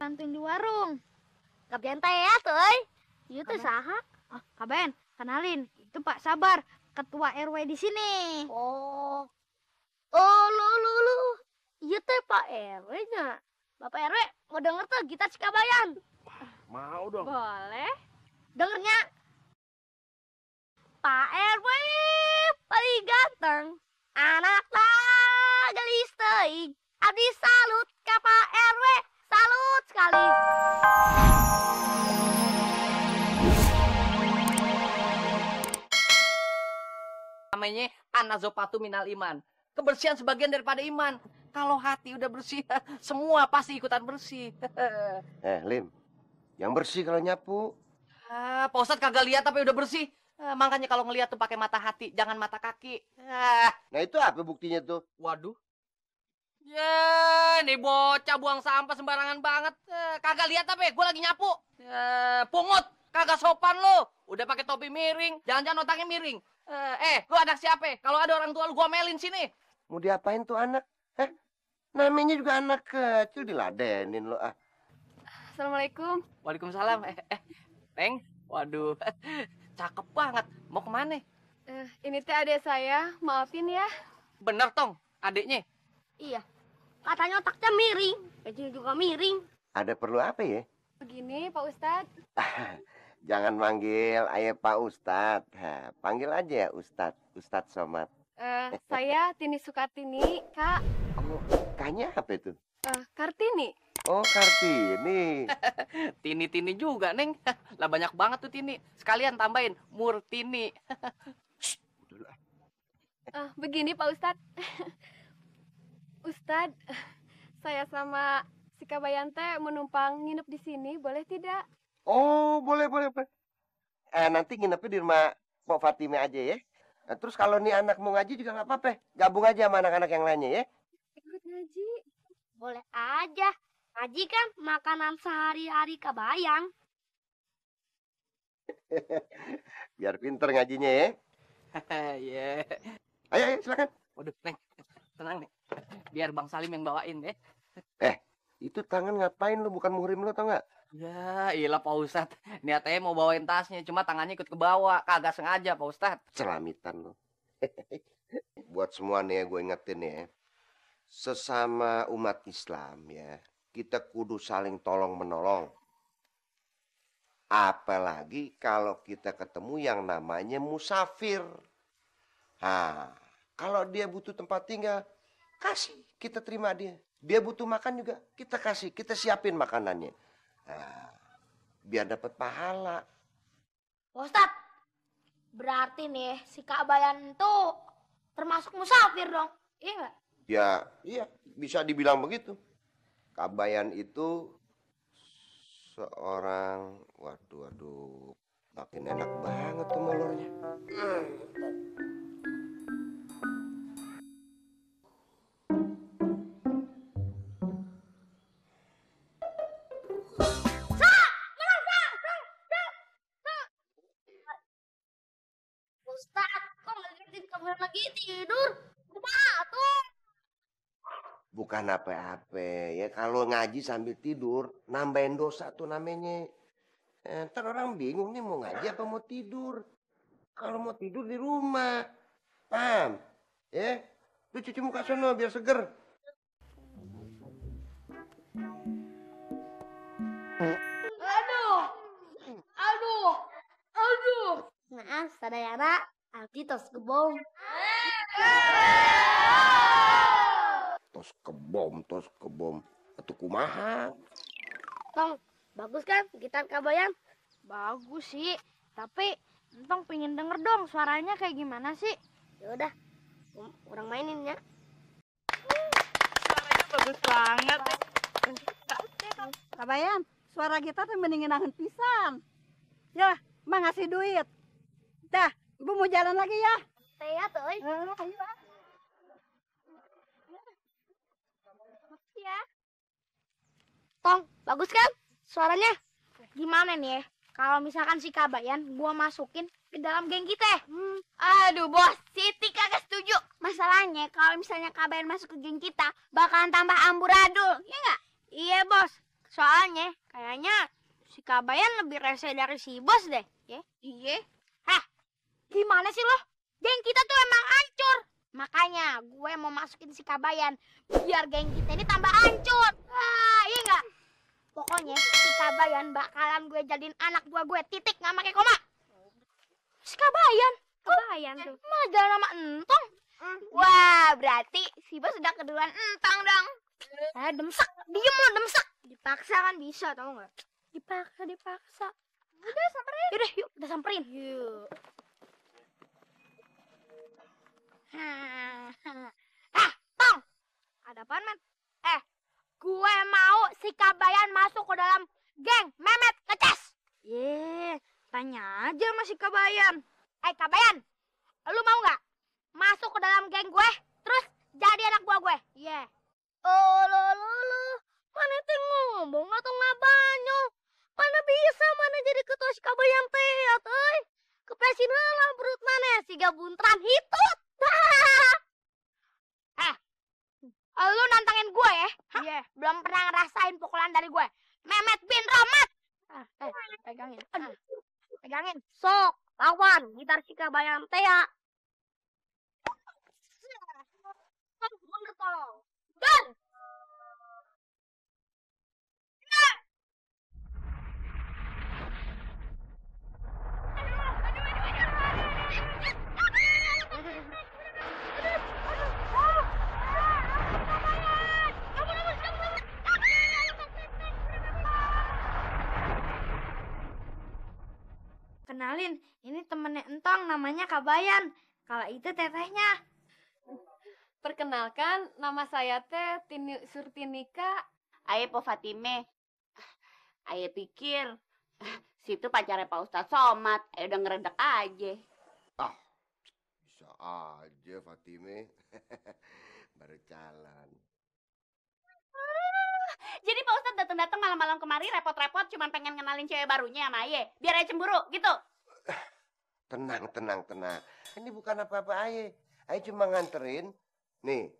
bantuin di warung. Kabayan teh ya, tuh. Iya teh saha? Oh, Kabayan, kenalin. Itu Pak Sabar, ketua RW di sini. Oh. Oh, lu. Iya teh Pak RW-nya. Bapak RW mau denger tuh gitar si Kabayan. Mau dong. Boleh. Dengernya. Pak RW paling ganteng. Anak gelis teuing. Abdi salut ka Pak RW. Salut sekali. Namanya anazopatu minal iman. Kebersihan sebagian daripada iman. Kalau hati udah bersih, semua pasti ikutan bersih. Lim, yang bersih kalau nyapu. Pak Ustadz kagak lihat tapi udah bersih. Makanya kalau ngelihat tuh pakai mata hati, jangan mata kaki. Nah itu apa buktinya tuh? Waduh. Ya, nih bocah buang sampah sembarangan banget. Kagak lihat apa? Gue lagi nyapu. Pungut, kagak sopan lo. Udah pakai topi miring, jangan-jangan otaknya miring. Lu anak siapa? Kalau ada orang tua lu, gua melin sini. Mau diapain tuh anak? Namanya juga anak kecil, diladenin lo ah. Assalamualaikum. Waalaikumsalam. Teng. Waduh, cakep banget. Mau kemana? Ini teh adik saya, maafin ya. Bener, Tong, adiknya. Iya. Katanya otaknya miring. Kecil juga miring. Ada perlu apa ya? Begini Pak Ustadz. Jangan manggil ayah Pak Ustadz. Panggil aja ya Ustadz. Ustadz Somad. Saya Tini Sukatini, Kak. Oh, kayaknya apa itu? Kartini. Oh, Kartini. Tini-tini juga, Neng. Lah banyak banget tuh Tini. Sekalian tambahin Murtini. Begini Pak Ustadz. Ustadz, saya sama si Kabayan teh menumpang nginep di sini, boleh tidak? Oh, boleh. Nanti nginepnya di rumah Pok Fatime aja ya. Nah, terus kalau nih anak mau ngaji juga nggak apa-apa. Gabung aja sama anak-anak yang lainnya ya. Ikut ngaji. Boleh aja. Ngaji kan makanan sehari-hari Kabayang. Biar pinter ngajinya ya. Iya. Ayo, silakan. Waduh, Neng. Tenang, Neng. Biar Bang Salim yang bawain ya. Itu tangan ngapain lu? Bukan muhrim lu, tau nggak? Ya, iyalah Pak Ustadz. Niatnya mau bawain tasnya, cuma tangannya ikut ke bawah. Kagak sengaja, Pak Ustadz. Celamitan lu. Buat semua nih ya, gue ingetin ya. Sesama umat Islam ya, kita kudu saling tolong-menolong. Apalagi kalau kita ketemu yang namanya musafir. Kalau dia butuh tempat tinggal, kasih, kita terima dia. Dia butuh makan juga, kita kasih, kita siapin makanannya. Biar dapat pahala. Ustadz, berarti nih si Kabayan tuh termasuk musafir dong. Iya nggak? Ya, iya, bisa dibilang begitu. Kabayan itu seorang, waduh, makin enak banget tuh molornya. Ustadz, kok ngeliatin Kabayan lagi tidur? Kumaha tuh? Bukan apa-apa ya, kalau ngaji sambil tidur nambahin dosa tuh namanya. Ntar orang bingung nih mau ngaji apa mau tidur. Kalau mau tidur di rumah, paham? Ya, lu cuci muka sono biar seger. Aduh. Maaf, sadayana, Aldi tos gebom. Tos kebom. Atau kumaha? Tong, bagus kan gitar Kabayan? Bagus sih, tapi Entong pengen denger dong suaranya kayak gimana sih? Ya udah, orang mainin ya. Suaranya bagus banget. Kabayan, suara gitar tuh mendingan pisan. Ya, Mak ngasih duit. Dah, Ibu mau jalan lagi ya? Saya tuh. Ayo. Ya. Tong, bagus kan suaranya? Gimana nih ya? Kalau misalkan si Kabayan gua masukin ke dalam geng kita. Aduh bos, Siti kagak setuju. Masalahnya kalau misalnya Kabayan masuk ke geng kita bakalan tambah amburadul, ya nggak? Iya bos, Soalnya kayaknya si Kabayan lebih rese dari si bos deh. Ya? Iya. Hah? Gimana sih lo? Geng kita tuh emang hancur. Makanya gue mau masukin si Kabayan biar geng kita ini tambah hancur. Ah, iya nggak? Pokoknya si Kabayan bakalan gue jadiin anak buah gue, titik, nggak pakai koma. Si Kabayan? Kabayan tuh. Malah jalan sama Entong. Wah, berarti si bos udah keduluan Entong dong. Demsak. Diem lo, demsak. Dipaksa kan bisa, tau nggak? Dipaksa. Udah samperin. Yaudah, yuk kita samperin. Yuk. Tong. Ada apaan, men? Gue mau si Kabayan masuk ke dalam geng Memet Ngecas. Tanya aja sama si Kabayan. Kabayan, lu mau nggak masuk ke dalam geng gue, terus jadi anak buah gue? Iya. Oh, lo. Mana teh ngomong atau ngabanyo? Mana bisa mana jadi ketua si Kabayan teh, atuy. Kepesin heula perut mana siga buntran hitut. Lu nantangin gue ya? Iya. Belum pernah ngerasain pukulan dari gue. Memet bin Romat. Pegangin. Pegangin. Sok, lawan. Gitar si Kabayan teh ya. Bener tong. Dan. Kenalin, ini temennya Entong namanya Kabayan. Kalau itu tetehnya. Perkenalkan, nama saya teh Tini Surtinika. Ayo Po Fatime. Ayo pikir. Situ pacarnya Pak Ustadz Somad. Ayo udah ngeredek aja. Bisa aja Fatime. Baru jalan. Jadi Pak Ustadz datang-datang malam-malam kemari repot-repot cuman pengen kenalin cewek barunya sama Aye. Biar Aye cemburu gitu. Tenang. Ini bukan apa-apa Aye. Aye cuma nganterin. Nih,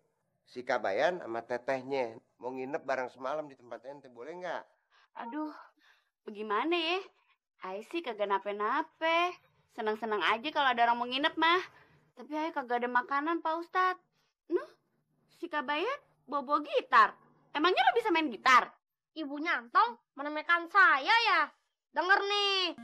si Kabayan sama tetehnya. Mau nginep bareng semalam di tempat ente. Boleh nggak? Aduh, bagaimana ya? Aye sih kagak nape-nape. Senang-senang aja kalau ada orang mau nginep mah. Tapi Aye kagak ada makanan Pak Ustadz. Nuh, si Kabayan bawa gitar. Emangnya lo bisa main gitar? Ibunya Antong menemekan saya ya. Denger nih.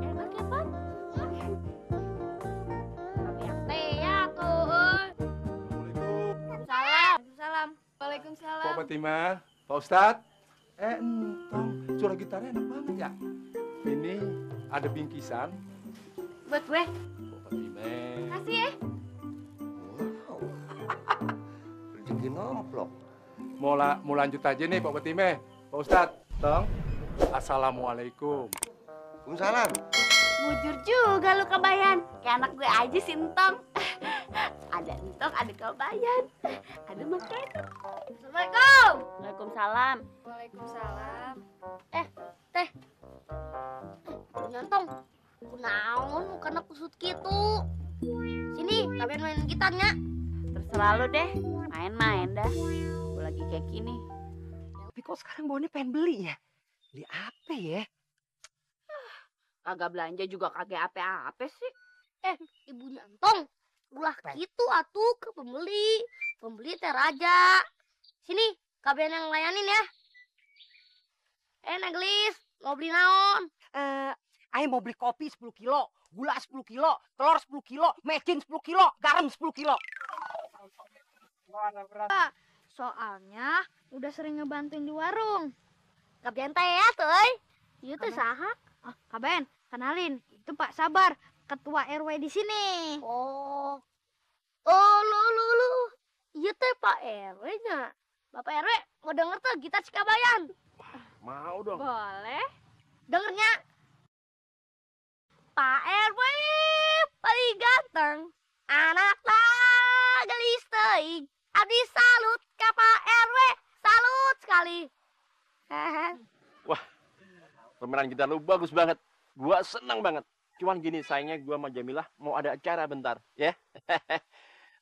Enak ya, Pan? Kabayan teh ya tuh. Salam. Waalaikumsalam. Pak Fatimah, Pak Ustadz. Entong, suara gitarnya enak banget ya. Ini ada bingkisan. Buat gue. Pak Fatimah. Kasih ya. Wow. Rezeki nomplok. Mau lanjut aja nih Pak Fatimah. Pak Ustadz, Tong. Assalamualaikum. Waalaikumsalam. Bujur juga lu Kabayan. Kayak anak gue aja sih Entong. Ada Entong, ada Kabayan. Ada makan. Assalamualaikum. Waalaikumsalam. Waalaikumsalam. Teh. Nyantong. Kunaon karena kusut gitu. Sini, Kabayan main gitarnya. Terserah lu deh. Main-main dah. Gue lagi kayak gini. Tapi kok sekarang Bone pengen beli ya? Beli apa ya? Kagak belanja juga kagak apa-apa sih. Ibunya Antong. Ulah gitu atuh ke pembeli. Pembeli teh raja. Sini, Kabayan yang layanin ya. Neglis, mau beli naon? Ayo mau beli kopi 10 kilo, gula 10 kilo, telur 10 kilo, mecin 10 kilo, garam 10 kilo. Soalnya udah sering ngebantuin di warung. Kabayan teh ya, tuh. Ieu teh saha? Kabayan, kenalin. Itu Pak Sabar, ketua RW di sini. Oh, lu. Iya teh Pak RW-nya. Bapak RW mau denger tuh gitar si Kabayan. Mau dong. Boleh. Dengernya. Pak RW paling ganteng. Anak gelis teuing. Abdi salut ka Pak RW. Salut sekali. Permainan gitar lu bagus banget. Gua senang banget. Cuman gini, sayangnya gua sama Jamilah mau ada acara bentar, ya.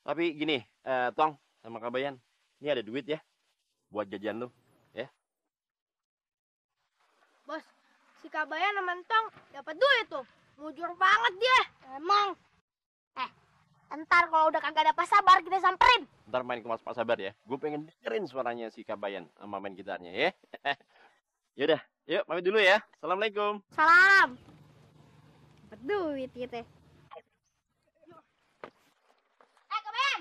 Tapi gini, Tong sama Kabayan, ini ada duit ya buat jajan lu, ya. Bos, si Kabayan sama Entong dapat duit tuh. Mujur banget dia. Emang. Ntar kalau udah kagak ada Pak Sabar kita samperin. Ntar main ke Mas Pak Sabar ya. Gue pengen dengerin suaranya si Kabayan sama main gitarnya ya. Yaudah, yuk pamit dulu ya. Assalamualaikum. Salam. Dapat duit gitu. Kabayan.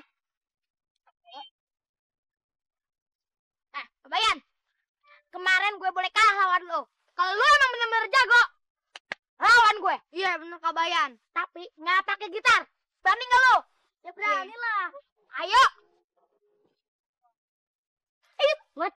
Kabayan. Kemarin gue boleh kalah lawan lo. Kalau lo emang bener-bener jago, lawan gue. Iya bener Kabayan. Tapi nggak pakai gitar. Berani nggak lo? Ya berani lah. Ayo. What?